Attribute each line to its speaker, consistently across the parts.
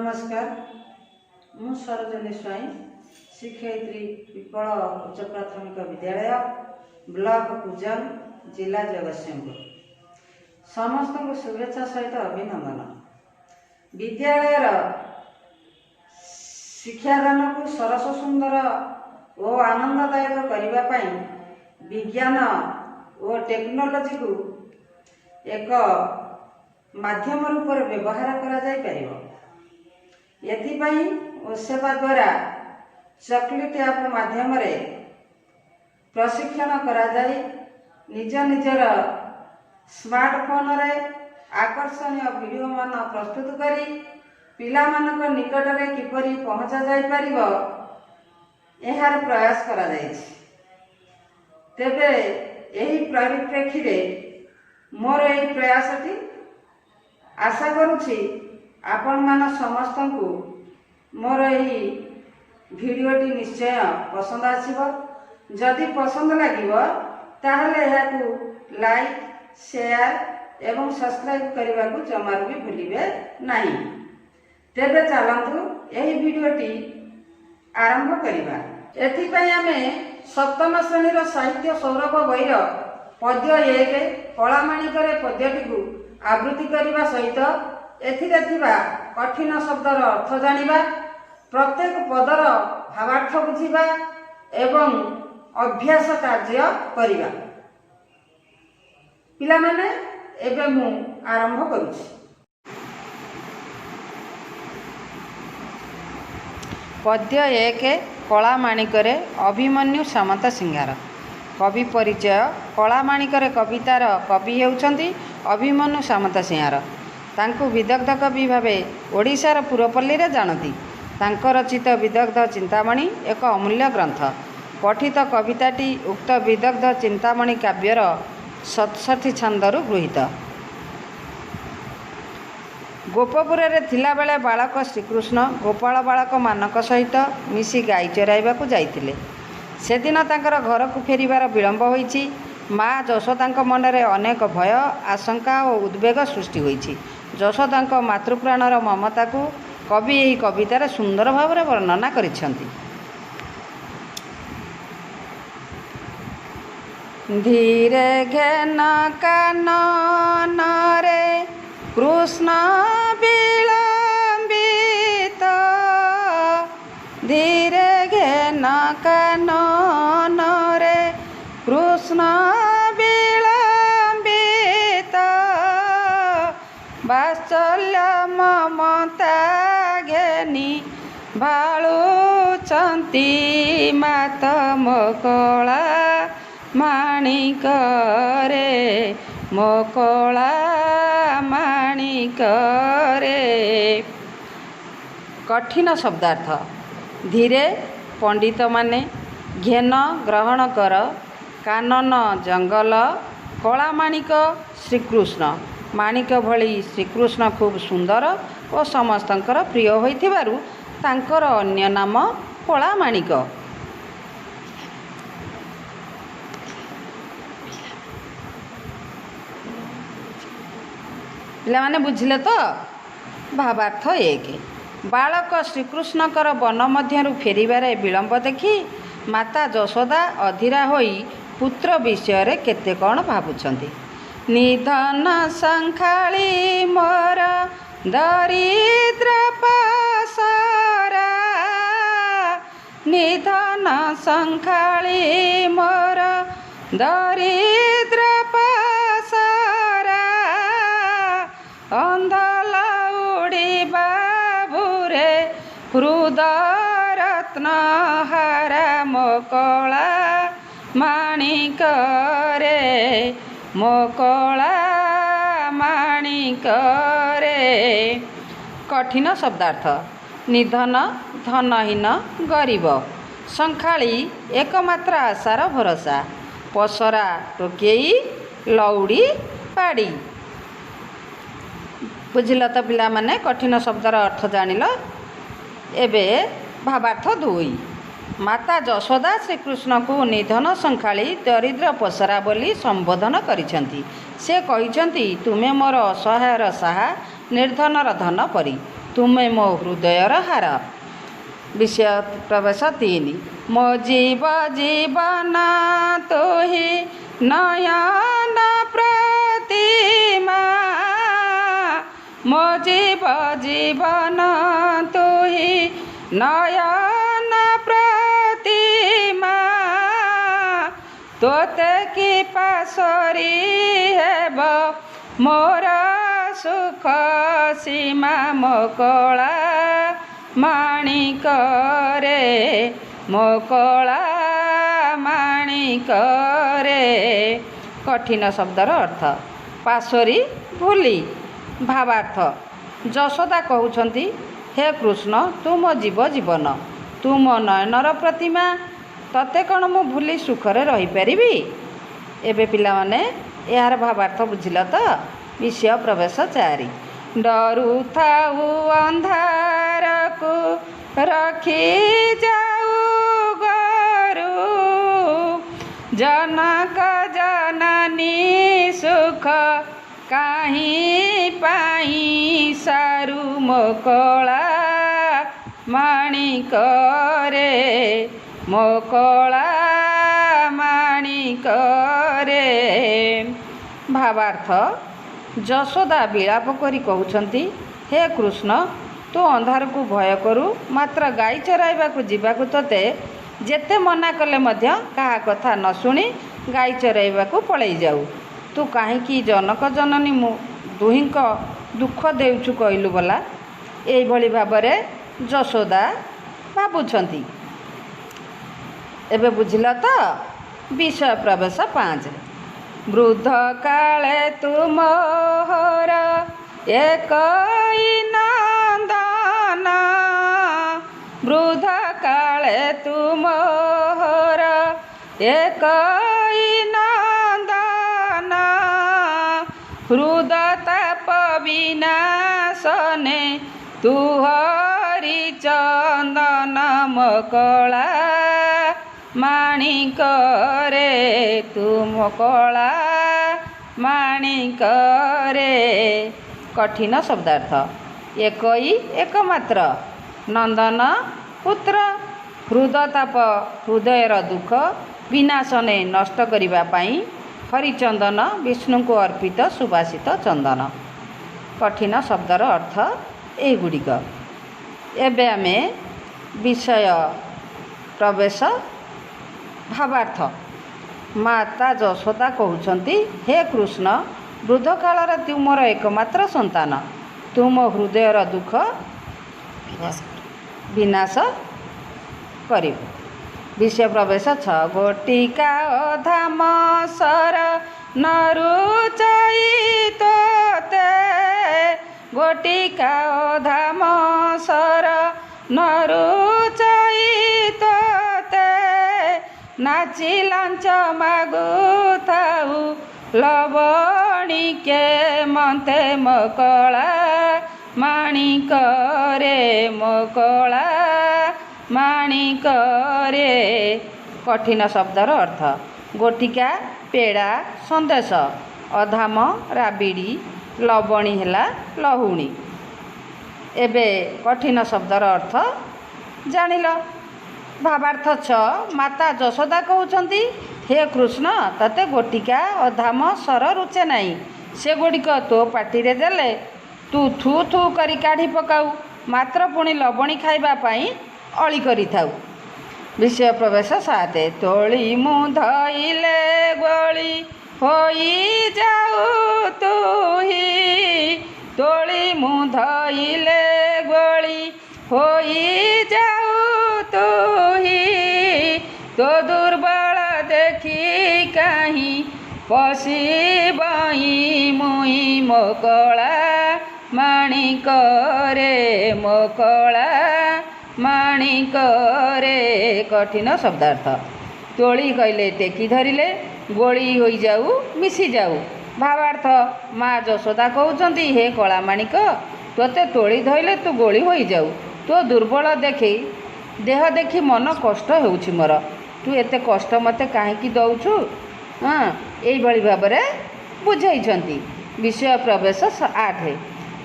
Speaker 1: ନମସ୍କାର। ମୁଁ ସରୋଜିନୀ ସ୍ୱାଇଁ, ଶିକ୍ଷୟିତ୍ରୀ, ପିପଳ ଉଚ୍ଚ ପ୍ରାଥମିକ ବିଦ୍ୟାଳୟ, ବ୍ଲକ କୁଜଙ୍ଗ, ଜିଲ୍ଲା ଜଗତସିଂହପୁର। ସମସ୍ତଙ୍କୁ ଶୁଭେଚ୍ଛା ସହିତ ଅଭିନନ୍ଦନ। ବିଦ୍ୟାଳୟର ଶିକ୍ଷାଦାନକୁ ସରସ, ସୁନ୍ଦର ଓ ଆନନ୍ଦଦାୟକ କରିବା ପାଇଁ ବିଜ୍ଞାନ ଓ ଟେକ୍ନୋଲୋଜିକୁ ଏକ ମାଧ୍ୟମ ରୂପରେ ବ୍ୟବହାର କରାଯାଇପାରିବ। ଏଥିପାଇଁ ଓସେପା ଦ୍ୱାରା ଚକୋଲେଟ୍ ଆପ୍ ମାଧ୍ୟମରେ ପ୍ରଶିକ୍ଷଣ କରାଯାଇ ନିଜ ନିଜର ସ୍ମାର୍ଟଫୋନରେ ଆକର୍ଷଣୀୟ ଭିଡ଼ିଓ ମାନ ପ୍ରସ୍ତୁତ କରି ପିଲାମାନଙ୍କ ନିକଟରେ କିପରି ପହଞ୍ଚା ଯାଇପାରିବ, ଏହାର ପ୍ରୟାସ କରାଯାଇଛି। ତେବେ ଏହି ପରିପ୍ରେକ୍ଷୀରେ ମୋର ଏହି ପ୍ରୟାସଟି, ଆଶା କରୁଛି ଆପଣମାନ ସମସ୍ତଙ୍କୁ ମୋର ଏହି ଭିଡ଼ିଓଟି ନିଶ୍ଚୟ ପସନ୍ଦ ଆସିବ। ଯଦି ପସନ୍ଦ ଲାଗିବ, ତାହେଲେ ଏହାକୁ ଲାଇକ୍, ସେୟାର ଏବଂ ସବସ୍କ୍ରାଇବ୍ କରିବାକୁ ଜମାରୁ ବି ଭୁଲିବେ ନାହିଁ। ତେବେ ଚାଲନ୍ତୁ, ଏହି ଭିଡ଼ିଓଟି ଆରମ୍ଭ କରିବା। ଏଥିପାଇଁ ଆମେ ସପ୍ତମ ଶ୍ରେଣୀର ସାହିତ୍ୟ ସୌରଭ ବହିର ପଦ୍ୟ 1 କଳାମାଣିକରେ ପଦ୍ୟଟିକୁ ଆବୃତ୍ତି କରିବା ସହିତ ଏଥିରେ ଥିବା କଠିନ ଶବ୍ଦର ଅର୍ଥ ଜାଣିବା, ପ୍ରତ୍ୟେକ ପଦର ଭାବାର୍ଥ ବୁଝିବା ଏବଂ ଅଭ୍ୟାସ କାର୍ଯ୍ୟ କରିବା। ପିଲାମାନେ, ଏବେ ମୁଁ ଆରମ୍ଭ କରୁଛି। ପଦ୍ୟ 1, କଳାମାଣିକରେ, ଅଭିମନ୍ୟୁ ସାମନ୍ତସିଂହାର। କବି ପରିଚୟ: କଳାମାଣିକରେ କବିତାର କବି ହେଉଛନ୍ତି ଅଭିମନ୍ୟୁ ସାମନ୍ତସିଂହାର। ତାଙ୍କୁ ବିଦଗ୍ଧ କବି ଭାବେ ଓଡ଼ିଶାର ପୁରପଲ୍ଲୀରେ ଜାଣନ୍ତି। ତାଙ୍କ ରଚିତ ବିଦଗ୍ଧ ଚିନ୍ତାମଣି ଏକ ଅମୂଲ୍ୟ ଗ୍ରନ୍ଥ। ପଠିତ କବିତାଟି ଉକ୍ତ ବିଦଗ୍ଧ ଚିନ୍ତାମଣି କାବ୍ୟର 67 ଛାନ୍ଦରୁ ଗୃହୀତ। ଗୋପପୁରରେ ଥିଲାବେଳେ ବାଳକ ଶ୍ରୀକୃଷ୍ଣ ଗୋପାଳ ବାଳକମାନଙ୍କ ସହିତ ମିଶି ଗାଈ ଚରାଇବାକୁ ଯାଇଥିଲେ। ସେଦିନ ତାଙ୍କର ଘରକୁ ଫେରିବାରେ ବିଳମ୍ବ ହୋଇଛି। ମା ଯଶୋଦାଙ୍କ ମନରେ ଅନେକ ଭୟ, ଆଶଙ୍କା ଓ ଉଦବେଗ ସୃଷ୍ଟି ହୋଇଛି। ଯଶୋଦାଙ୍କ ମାତୃପ୍ରାଣର ମମତାକୁ କବି ଏହି କବିତାରେ ସୁନ୍ଦର ଭାବରେ ବର୍ଣ୍ଣନା କରିଛନ୍ତି। ଧୀରେ ଘେନ କାନନରେ କୃଷ୍ଣ ବିଳମ୍ବିତ, ଧୀରେ ଘେନ କାନନରେ କୃଷ୍ଣ ବିଳମ୍ବିତ, ବାତ୍ସଲ୍ୟ ମମତା ଘେନି ଭାଳୁଛନ୍ତି ମାତ ମୋ କଳା ମାଣିକରେ, ମୋ କଳା ମାଣିକରେ। କଠିନ ଶବ୍ଦାର୍ଥ: ଧୀରେ ପଣ୍ଡିତମାନେ, ଘେନ ଗ୍ରହଣ କର, କାନନ ଜଙ୍ଗଲ, କଳାମାଣିକ ଶ୍ରୀକୃଷ୍ଣ। ମାଣିକ ଭଳି ଶ୍ରୀକୃଷ୍ଣ ଖୁବ୍ ସୁନ୍ଦର ଓ ସମସ୍ତଙ୍କର ପ୍ରିୟ ହୋଇଥିବାରୁ ତାଙ୍କର ଅନ୍ୟ ନାମ କଳାମାଣିକ। ପିଲାମାନେ, ବୁଝିଲେ ତ? ଭାବାର୍ଥ 1, ବାଳକ ଶ୍ରୀକୃଷ୍ଣଙ୍କର ବନ ମଧ୍ୟରୁ ଫେରିବାରେ ବିଳମ୍ବ ଦେଖି ମାତା ଯଶୋଦା ଅଧୀରା ହୋଇ ପୁତ୍ର ବିଷୟରେ କେତେ କ'ଣ ଭାବୁଛନ୍ତି। ନିର୍ଧନ ଶଙ୍ଖାଳି ମୋର ଦରିଦ୍ର ପସରା, ନିର୍ଧନ ଶଙ୍ଖାଳି ମୋର ଦରିଦ୍ର ପସରା, ଅନ୍ଧ ଲଉଡ଼ି ବାବୁରେ ହୃଦ ରତ୍ନ ହାରା, ମୋ କଳା ମାଣିକରେ, ମୋ କଳା ମାଣିକରେ। କଠିନ ଶବ୍ଦାର୍ଥ: ନିର୍ଧନ ଧନହୀନ, ଗରିବ, ଶଙ୍ଖାଳି ଏକମାତ୍ର ଆଶାର ଭରସା, ପସରା ଟୋକେଇ, ଲଉଡ଼ି ବାଡ଼ି। ବୁଝିଲ ତ ପିଲାମାନେ? କଠିନ ଶବ୍ଦର ଅର୍ଥ ଜାଣିଲ। ଏବେ ଭାବାର୍ଥ 2, ମାତା ଯଶୋଦା ଶ୍ରୀକୃଷ୍ଣଙ୍କୁ ନିର୍ଧନ ଶଙ୍ଖାଳି, ଦରିଦ୍ର ପସରା ବୋଲି ସମ୍ବୋଧନ କରିଛନ୍ତି। ସେ କହିଛନ୍ତି, ତୁମେ ମୋର ଅସହାୟର ସାହା, ନିର୍ଧନର ଧନ ପରି। ତୁମେ ମୋ ହୃଦୟର ହାର। ବିଷୟ ପ୍ରବେଶ 3। ମୋ ଜୀବ ଜୀବନ ତୁହି ନୟନ ପ୍ରତିମା, ମୋ ଜୀବ ଜୀବନ ତୁହି ନୟନ ପ୍ରତିମା, ତୋତେ କି ପାଶୋରି ହେବ ମୋର ସୁଖ ସୀମା। ମୋ କଳା ମାଣିକରେ, ମୋ କଳା ମାଣିକରେ। କଠିନ ଶବ୍ଦର ଅର୍ଥ ପାଶୋରି, ଭୁଲି। ଭାବାର୍ଥ ଯଶୋଦା କହୁଛନ୍ତି, ହେ କୃଷ୍ଣ, ତୁ ମୋ ଜୀବ ଜୀବନ, ତୁ ମୋ ନୟନର ପ୍ରତିମା, ତତେ କ'ଣ ମୁଁ ଭୁଲି ସୁଖରେ ରହିପାରିବି? ଏବେ ପିଲାମାନେ ଏହାର ଭାବାର୍ଥ ବୁଝିଲ ତ? ବିଷୟ ପ୍ରବେଶ 4। ଡରୁଥାଉ ଅନ୍ଧାରକୁ ରଖି ଯାଉ ଗୋରୁ, ଜନକ ଜନନୀ ସୁଖ କାହିଁ ପାଇଁ ସାରୁ। ମୋ କଳା ମାଣିକରେ, ମୋ କଳା ମାଣିକରେ। ଭାବାର୍ଥ ଯଶୋଦା ବିଳାପ କରି କହୁଛନ୍ତି, ହେ କୃଷ୍ଣ, ତୁ ଅନ୍ଧାରକୁ ଭୟ କରୁ, ମାତ୍ର ଗାଈ ଚରାଇବାକୁ ଯିବାକୁ ତୋତେ ଯେତେ ମନା କଲେ ମଧ୍ୟ କାହା କଥା ନ ଶୁଣି ଗାଈ ଚରାଇବାକୁ ପଳେଇ ଯାଉ। ତୁ କାହିଁକି ଜନକ ଜନନୀ ଦୁହିଁଙ୍କ ଦୁଃଖ ଦେଉଛୁ କହିଲୁ ଭଲା? ଏଇଭଳି ଭାବରେ ଯଶୋଦା ଭାବୁଛନ୍ତି। ଏବେ ବୁଝିଲ ତ? ବିଷୟ ପ୍ରବେଶ 5। ବୃଦ୍ଧ କାଳେ ତୁ ମୋହର ଏକଇ ନନ୍ଦନ, ବୃଦ୍ଧ କାଳେ ତୁ ମୋହର ଏକଇ ନନ୍ଦନ, ହୃଦ ତାପ ବିନାଶନେ ତୁ ହରି ଚନ୍ଦନ। ମୋ କଳା ମାଣିକରେ, ତୁ ମୋ କଳା ମାଣିକରେ। କଠିନ ଶବ୍ଦାର୍ଥ ଏକଇ, ଏକମାତ୍ର, ନନ୍ଦନ ପୁତ୍ର, ହୃଦତାପ ହୃଦୟର ଦୁଃଖ, ବିନାଶନେ ନଷ୍ଟ କରିବା ପାଇଁ, ହରିଚନ୍ଦନ ବିଷ୍ଣୁଙ୍କୁ ଅର୍ପିତ ସୁବାସିତ ଚନ୍ଦନ। କଠିନ ଶବ୍ଦର ଅର୍ଥ ଏଇଗୁଡ଼ିକ। ଏବେ ଆମେ ବିଷୟ ପ୍ରବେଶ ଭାବାର୍ଥ। ମାତା ଯଶୋଦା କହୁଛନ୍ତି, ହେ କୃଷ୍ଣ, ବୃଦ୍ଧ କାଳରେ ତୁ ମୋର ଏକମାତ୍ର ସନ୍ତାନ, ତୁ ମୋ ହୃଦୟର ଦୁଃଖ ବିନାଶ କରିବୁ। ବିଷୟ ପ୍ରବେଶ 6। ଗୋଟିକା ଅଧାମ ସର ନରୁଚଇ ତୋତେ, ଗୋଟିକା ଅଧାମ ସର ନରୁଚଇ ତୋତେ, ନାଚି ଲାଞ୍ଚ ମାଗୁଥାଉ ଲବଣିକେ ମନ୍ତେ। ମୋ କଳା ମାଣିକରେ, ମୋ କଳା ମାଣିକରେ। କଠିନ ଶବ୍ଦର ଅର୍ଥ ଗୋଟିକା ପେଡ଼ା ସନ୍ଦେଶ, ଅଧାମ ରାବିଡ଼ି, ଲବଣୀ ହେଲା ଲହୁଣୀ। ଏବେ କଠିନ ଶବ୍ଦର ଅର୍ଥ ଜାଣିଲ। ଭାବାର୍ଥ 6। ମାତା ଯଶୋଦା କହୁଛନ୍ତି, ହେ କୃଷ୍ଣ, ତତେ ଗୋଟିକା ଅଧାମ ସର ରୁଚେ ନାହିଁ, ସେଗୁଡ଼ିକ ତୋ ପାଟିରେ ଦେଲେ ତୁ ଥୁ ଥୁ କରି କାଢ଼ି ପକାଉ, ମାତ୍ର ପୁଣି ଲବଣୀ ଖାଇବା ପାଇଁ ଅଳି କରିଥାଉ। ବିଷୟ ପ୍ରବେଶ 7। ତୋଳି ମୁଁ ଧଇଲେ ଗୋଳି ହୋଇ ଯାଉ ତୁହି, ତୋଳି ମୁଁ ଧଇଲେ ଗୋଳି ହୋଇ ଯାଉ ତୁହି, ତୋ ଦୁର୍ବଳ ଦେଖି କାହିଁ ପଶିବଇଁ ମୁଇଁ। ମୋ କଳା ମାଣିକରେ, ମୋ କଳା ମାଣିକରେ। କଠିନ ଶବ୍ଦାର୍ଥ ତୋଳି କହିଲେ ଟେକି ଧରିଲେ, ଗୋଳି ହୋଇଯାଉ ମିଶିଯାଉ। ଭାବାର୍ଥ ମା ଯଶୋଦା କହୁଛନ୍ତି, ହେ କଳା ମାଣିକ, ତୋତେ ତୋଳି ଧଇଲେ ତୁ ଗୋଳି ହୋଇଯାଉ, ତୋ ଦୁର୍ବଳ ଦେଖି ଦେହ ଦେଖି ମନ କଷ୍ଟ ହେଉଛି ମୋର, ତୁ ଏତେ କଷ୍ଟ ମୋତେ କାହିଁକି ଦେଉଛୁ? ହଁ, ଏଇଭଳି ଭାବରେ ବୁଝାଇଛନ୍ତି। ବିଷୟ ପ୍ରବେଶ 8।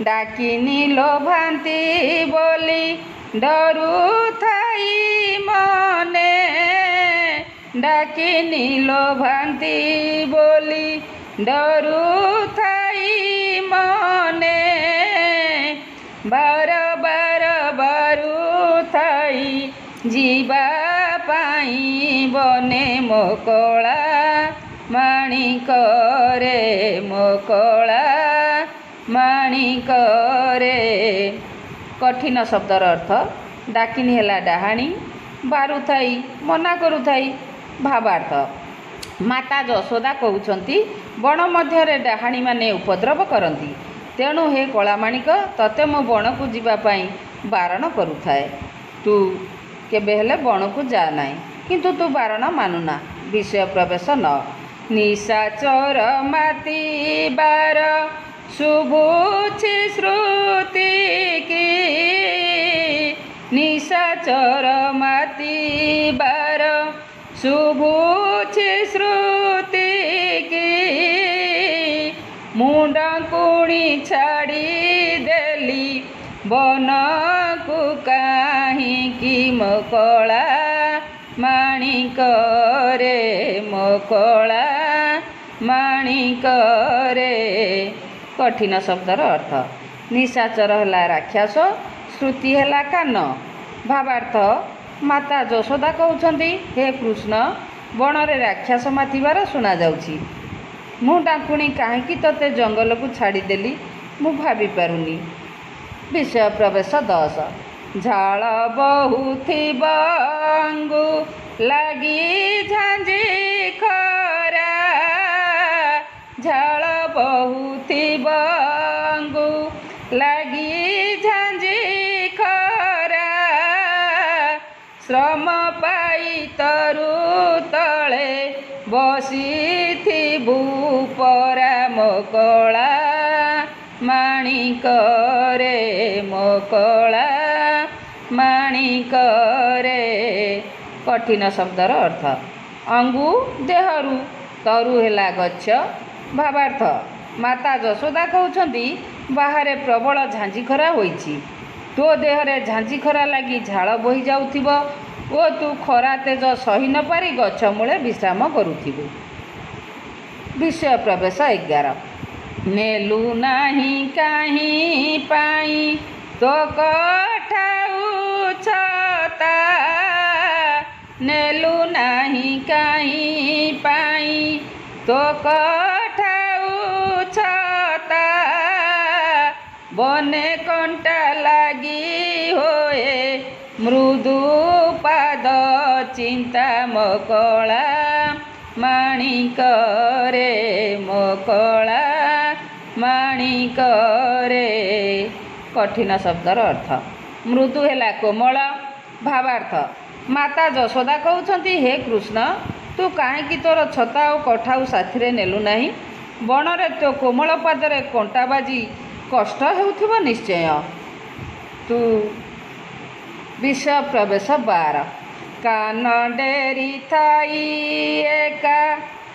Speaker 1: ଡାକିନି ଲୋଭାନ୍ତି ବୋଲି ଡରୁଥାଇ ମନେ, ଡାକିନି ଲୋଭାନ୍ତି ବୋଲି ଡରୁଥାଇ ମନେ, ବାର ବାର ବାରୁଥାଇ ଯିବା ପାଇଁ ବନେ, ମୋ କଳା ମାଣିକରେ, ମୋ କଳା ମାଣିକରେ। କଠିନ ଶବ୍ଦର ଅର୍ଥ ଡାକିନୀ ହେଲା ଡାହାଣୀ, ବାରୁଥାଇ ମନା କରୁଥାଇ। ଭାବାର୍ଥ ମାତା ଯଶୋଦା କହୁଛନ୍ତି, ବଣ ମଧ୍ୟରେ ଡାହାଣୀମାନେ ଉପଦ୍ରବ କରନ୍ତି, ତେଣୁ ହେ କଳାମାଣିକ, ତତେ ମୁଁ ବଣକୁ ଯିବା ପାଇଁ ବାରଣ କରୁଥାଏ। ତୁ କେବେ ହେଲେ ବଣକୁ ଯା ନାହିଁ, କିନ୍ତୁ ତୁ ବାରଣ ମାନୁନା। ବିଷୟ ପ୍ରବେଶ 9। ନିଶାଚର ମାତିବାର ଶୁଭୁଛି ଶ୍ରୁତିକି, ନିଶାଚର ମାତିବାର ଶୁଭୁଛି ଶ୍ରୁତିକି, ମୁଣ୍ଡକୁଣି ଛାଡ଼ିଦେଲି ବନକୁ କାହିଁକି, ମୋ କଳା ମାଣିକରେ, ମୋ କଳା ମାଣିକରେ। କଠିନ ଶବ୍ଦର ଅର୍ଥ ନିଶାଚର ହେଲା ରାକ୍ଷସ, ଶ୍ରୁତି ହେଲା କାନ। ଭାବାର୍ଥ ମାତା ଯଶୋଦା କହୁଛନ୍ତି, ହେ କୃଷ୍ଣ, ବଣରେ ରାକ୍ଷସ ମାତିବାର ଶୁଣାଯାଉଛି। ମୁଁ ଡାକୁଣି କାହିଁକି ତୋତେ ଜଙ୍ଗଲକୁ ଛାଡ଼ିଦେଲି ମୁଁ ଭାବିପାରୁନି। ବିଷୟ ପ୍ରବେଶ 10। ଝାଳ ବହୁଥିବ ଅଙ୍ଗୁ ଲାଗି ଝାଞ୍ଜି ଖରା, ଝାଳ ବହୁଥିବ ଅଙ୍ଗୁ ଲାଗି ଝାଞ୍ଜି ଖରା, ଶ୍ରମ ପାଇ ତରୁ ତଳେ ବସିଥିବୁ ପରା, ମୋ କଳା ମାଣିକରେ, ମୋ କଳା ମାଣିକରେ। କଠିନ ଶବ୍ଦର ଅର୍ଥ ଅଙ୍ଗୁ ଦେହରୁ, ତରୁ ହେଲା ଗଛ। ଭାବାର୍ଥ ମାତା ଯଶୋଦା କହୁଛନ୍ତି, ବାହାରେ ପ୍ରବଳ ଝାଞ୍ଜି ଖରା ହୋଇଛି। ତୋ ଦେହରେ ଝାଞ୍ଜି ଖରା ଲାଗି ଝାଳ ବୋହି ଯାଉଥିବ ଓ ତୁ ଖରା ତେଜ ସହି ନପାରି ଗଛ ମୂଳେ ବିଶ୍ରାମ କରୁଥିବୁ। ବିଷୟ ପ୍ରବେଶ 11। ନେଲୁ ନାହିଁ କାହିଁ ପାଇଁ ତୋ କଠାଉ ଛତା, ନେଲୁ ନାହିଁ କାହିଁ ପାଇଁ ତୋ କଠାଉ ଛତା, ବନେ କଣ୍ଟା ଲାଗି ହୋଏ ମୃଦୁ ପାଦ ଚିନ୍ତା, ମୋ କଳା ମାଣିକରେ, ମୋ କଳା ମାଣିକରେ। କଠିନ ଶବ୍ଦର ଅର୍ଥ ମୃଦୁ ହେଲା କୋମଳ। ଭାବାର୍ଥ ମାତା ଯଶୋଦା କହୁଛନ୍ତି, ହେ କୃଷ୍ଣ, ତୁ କାହିଁକି ତୋର ଛତା ଓ କଠାଉ ସାଥିରେ ନେଲୁ ନାହିଁ? ବଣରେ ତୋ କୋମଳ ପାଦରେ କଣ୍ଟା ବାଜି କଷ୍ଟ ହେଉଥିବ ନିଶ୍ଚୟ। ତୁ ବିଷୟ ପ୍ରବେଶ 12। କାନ ଡେରି ଥାଇ ଏକା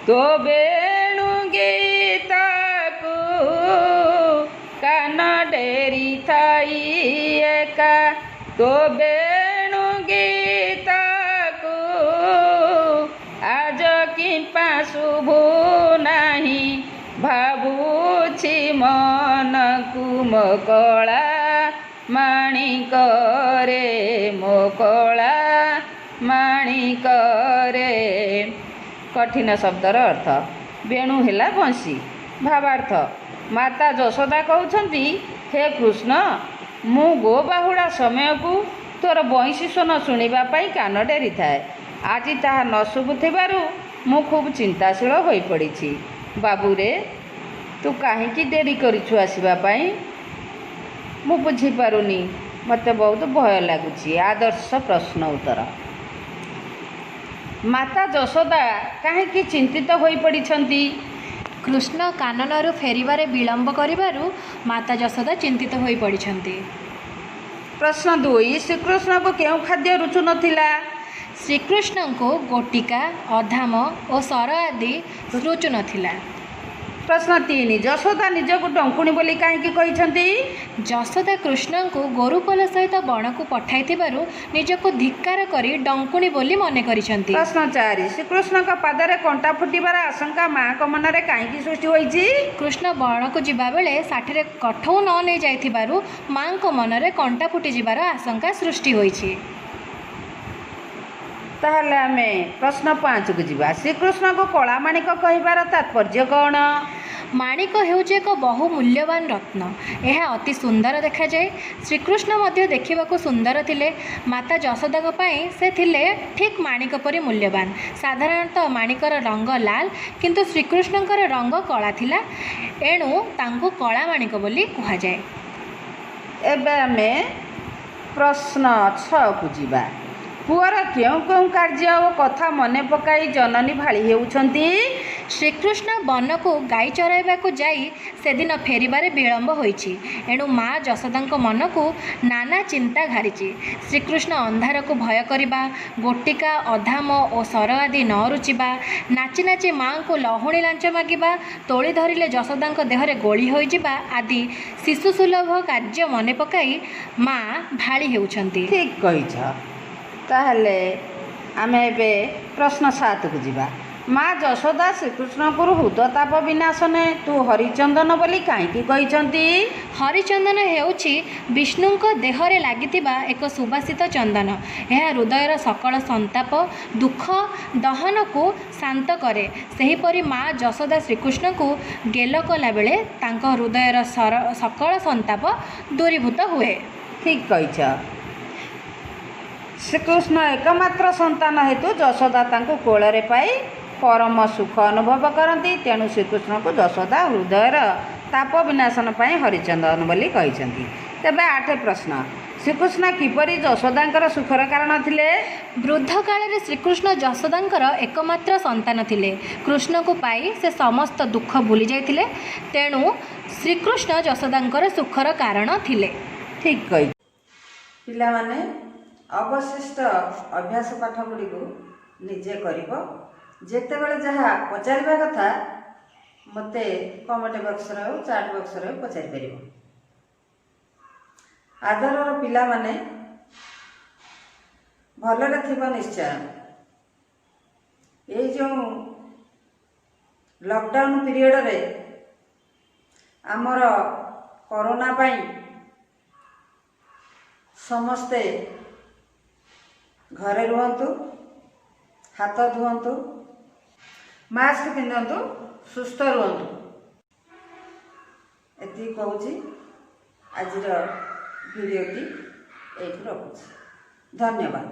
Speaker 1: ତୋ ବେଣୁ ଗୀତକୁ, କାନ ଡେରି ଥାଇ ଏକା ତୋ ବେଣୁ ଗୀତକୁ, ଆଜ କିମ୍ପା ଶୁଭୁ ନାହିଁ ଭାବୁଛି ମନକୁ, ମୋ କଳା ମାଣିକରେ, ମୋ କଳା ମାଣିକରେ। କଠିନ ଶବ୍ଦର ଅର୍ଥ ବେଣୁ ହେଲା ବଂଶୀ। ଭାବାର୍ଥ ମାତା ଯଶୋଦା କହୁଛନ୍ତି, ହେ କୃଷ୍ଣ, ମୁଁ ଗୋବାହୁଡ଼ା ସମୟକୁ ତୋର ବଇଁଶୀ ସ୍ୱନ ଶୁଣିବା ପାଇଁ କାନ ଡେରିଥାଏ। ଆଜି ତାହା ନ ଶୁଭୁଥିବାରୁ ମୁଁ ଖୁବ୍ ଚିନ୍ତାଶୀଳ ହୋଇପଡ଼ିଛି। ବାବୁରେ, ତୁ କାହିଁକି ଡେରି କରିଛୁ ଆସିବା ପାଇଁ? ମୁଁ ବୁଝିପାରୁନି, ମୋତେ ବହୁତ ଭୟ ଲାଗୁଛି। ଆଦର୍ଶ ପ୍ରଶ୍ନ ଉତ୍ତର। ମାତା ଯଶୋଦା କାହିଁକି ଚିନ୍ତିତ ହୋଇପଡ଼ିଛନ୍ତି?
Speaker 2: କୃଷ୍ଣ କାନନରୁ ଫେରିବାରେ ବିଳମ୍ବ କରିବାରୁ ମାତା ଯଶୋଦା ଚିନ୍ତିତ ହୋଇପଡ଼ିଛନ୍ତି।
Speaker 1: ପ୍ରଶ୍ନ 2। ଶ୍ରୀକୃଷ୍ଣଙ୍କୁ କେଉଁ ଖାଦ୍ୟ ରୁଚୁ ନଥିଲା?
Speaker 2: ଶ୍ରୀକୃଷ୍ଣଙ୍କୁ ଗୋଟିକା, ଅଧାମ ଓ ସର ଆଦି ରୁଚୁ ନଥିଲା।
Speaker 1: ପ୍ରଶ୍ନ 3, ଯଶୋଦା ନିଜକୁ ଡଙ୍କୁଣୀ ବୋଲି କାହିଁକି କହିଛନ୍ତି?
Speaker 2: ଯଶୋଦା କୃଷ୍ଣଙ୍କୁ ଗୋରୁପଲ ସହିତ ବଣକୁ ପଠାଇଥିବାରୁ ନିଜକୁ ଧିକ୍କାର କରି ଡଙ୍କୁଣୀ ବୋଲି ମନେ କରିଛନ୍ତି।
Speaker 1: ପ୍ରଶ୍ନ 4, ଶ୍ରୀକୃଷ୍ଣଙ୍କ ପାଦରେ କଣ୍ଟା ଫୁଟିବାର ଆଶଙ୍କା ମାଆଙ୍କ ମନରେ କାହିଁକି ସୃଷ୍ଟି ହୋଇଛି?
Speaker 2: କୃଷ୍ଣ ବଣକୁ ଯିବାବେଳେ ସାଥିରେ କଠଉ ନ ନେଇ ଯାଇଥିବାରୁ ମାଆଙ୍କ ମନରେ କଣ୍ଟା ଫୁଟିଯିବାର ଆଶଙ୍କା ସୃଷ୍ଟି ହୋଇଛି।
Speaker 1: ତାହେଲେ ଆମେ ପ୍ରଶ୍ନ 5କୁ ଯିବା। ଶ୍ରୀକୃଷ୍ଣଙ୍କୁ କଳାମାଣିକ କହିବାର ତାତ୍ପର୍ଯ୍ୟ କ'ଣ?
Speaker 2: ମାଣିକ ହେଉଛି ଏକ ବହୁ ମୂଲ୍ୟବାନ ରତ୍ନ। ଏହା ଅତି ସୁନ୍ଦର ଦେଖାଯାଏ। ଶ୍ରୀକୃଷ୍ଣ ମଧ୍ୟ ଦେଖିବାକୁ ସୁନ୍ଦର ଥିଲେ। ମାତା ଯଶୋଦାଙ୍କ ପାଇଁ ସେ ଥିଲେ ଠିକ୍ ମାଣିକ ପରି ମୂଲ୍ୟବାନ। ସାଧାରଣତଃ ମାଣିକର ରଙ୍ଗ ଲାଲ, କିନ୍ତୁ ଶ୍ରୀକୃଷ୍ଣଙ୍କର ରଙ୍ଗ କଳା ଥିଲା, ଏଣୁ ତାଙ୍କୁ କଳାମାଣିକ ବୋଲି କୁହାଯାଏ।
Speaker 1: ଏବେ ଆମେ ପ୍ରଶ୍ନ 6କୁ ଯିବା। ପୁଅର କେଉଁ କେଉଁ କାର୍ଯ୍ୟ ଓ କଥା ମନେ ପକାଇ ଜନନୀ ଭାଳି ହେଉଛନ୍ତି?
Speaker 2: ଶ୍ରୀକୃଷ୍ଣ ବନକୁ ଗାଈ ଚରାଇବାକୁ ଯାଇ ସେଦିନ ଫେରିବାରେ ବିଳମ୍ବ ହୋଇଛି। ଏଣୁ ମା ଯଶୋଦାଙ୍କ ମନକୁ ନାନା ଚିନ୍ତା ଘାରିଛି। ଶ୍ରୀକୃଷ୍ଣ ଅନ୍ଧାରକୁ ଭୟ କରିବା, ଗୋଟିକା, ଅଧାମ ଓ ସର ଆଦି ନ ରୁଚିବା, ନାଚି ନାଚି ମାଆଙ୍କୁ ଲହୁଣୀ ଲାଞ୍ଚ ମାଗିବା, ତୋଳି ଧରିଲେ ଯଶୋଦାଙ୍କ ଦେହରେ ଗୋଳି ହୋଇଯିବା ଆଦି ଶିଶୁସୁଲଭ କାର୍ଯ୍ୟ ମନେ ପକାଇ ମା ଭାଳି ହେଉଛନ୍ତି।
Speaker 1: ଠିକ୍ କହିଛ। ତାହେଲେ ଆମେ ଏବେ ପ୍ରଶ୍ନ 7କୁ ଯିବା। ମା ଯଶୋଦା ଶ୍ରୀକୃଷ୍ଣଙ୍କୁ ହୃଦତାପ ବିନାଶନେ ତୁ ହରିଚନ୍ଦନ ବୋଲି କାହିଁକି କହିଛନ୍ତି?
Speaker 2: ହରିଚନ୍ଦନ ହେଉଛି ବିଷ୍ଣୁଙ୍କ ଦେହରେ ଲାଗିଥିବା ଏକ ସୁବାସିତ ଚନ୍ଦନ। ଏହା ହୃଦୟର ସକଳ ସନ୍ତାପ, ଦୁଃଖ ଦହନକୁ ଶାନ୍ତ କରେ। ସେହିପରି ମା ଯଶୋଦା ଶ୍ରୀକୃଷ୍ଣଙ୍କୁ ଗେଲ କଲାବେଳେ ତାଙ୍କ ହୃଦୟର ସକଳ ସନ୍ତାପ ଦୂରୀଭୂତ ହୁଏ।
Speaker 1: ଠିକ୍ କହିଛ। ଶ୍ରୀକୃଷ୍ଣ ଏକମାତ୍ର ସନ୍ତାନ ହେତୁ ଯଶୋଦା ତାଙ୍କୁ କୋଳରେ ପାଇ ପରମ ସୁଖ ଅନୁଭବ କରନ୍ତି। ତେଣୁ ଶ୍ରୀକୃଷ୍ଣଙ୍କୁ ଯଶୋଦା ହୃଦୟର ତାପ ବିନାଶନ ପାଇଁ ହରିଚନ୍ଦନ ବୋଲି କହିଛନ୍ତି। ତେବେ 8 ପ୍ରଶ୍ନ, ଶ୍ରୀକୃଷ୍ଣ କିପରି ଯଶୋଦାଙ୍କର ସୁଖର କାରଣ ଥିଲେ?
Speaker 2: ବୃଦ୍ଧ କାଳରେ ଶ୍ରୀକୃଷ୍ଣ ଯଶୋଦାଙ୍କର ଏକମାତ୍ର ସନ୍ତାନ ଥିଲେ। କୃଷ୍ଣଙ୍କୁ ପାଇ ସେ ସମସ୍ତ ଦୁଃଖ ଭୁଲି ଯାଇଥିଲେ। ତେଣୁ ଶ୍ରୀକୃଷ୍ଣ ଯଶୋଦାଙ୍କର ସୁଖର କାରଣ ଥିଲେ।
Speaker 1: ଠିକ୍ କହି ପିଲାମାନେ, ଅବଶିଷ୍ଟ ଅଭ୍ୟାସ ପାଠ ଗୁଡ଼ିକୁ ନିଜେ କରିବ। ଯେତେବେଳେ ଯାହା ପଚାରିବା କଥା ମୋତେ କମେଣ୍ଟ ବକ୍ସରେ ହେଉ, ଚାଟ୍ ବକ୍ସରେ ହେଉ ପଚାରିପାରିବ। ଆଦରର ପିଲାମାନେ, ଭଲରେ ଥିବ ନିଶ୍ଚୟ। ଏଇ ଯେଉଁ ଲକଡାଉନ୍ ପିରିୟଡ଼ରେ ଆମର କରୋନା ପାଇଁ ସମସ୍ତେ ଘରେ ରୁହନ୍ତୁ, ହାତ ଧୁଅନ୍ତୁ, ମାସ୍କ ପିନ୍ଧନ୍ତୁ, ସୁସ୍ଥ ରୁହନ୍ତୁ। ଏତିକି କହୁଛି, ଆଜିର ଭିଡ଼ିଓଟି ଏଇଠି ରଖୁଛି। ଧନ୍ୟବାଦ।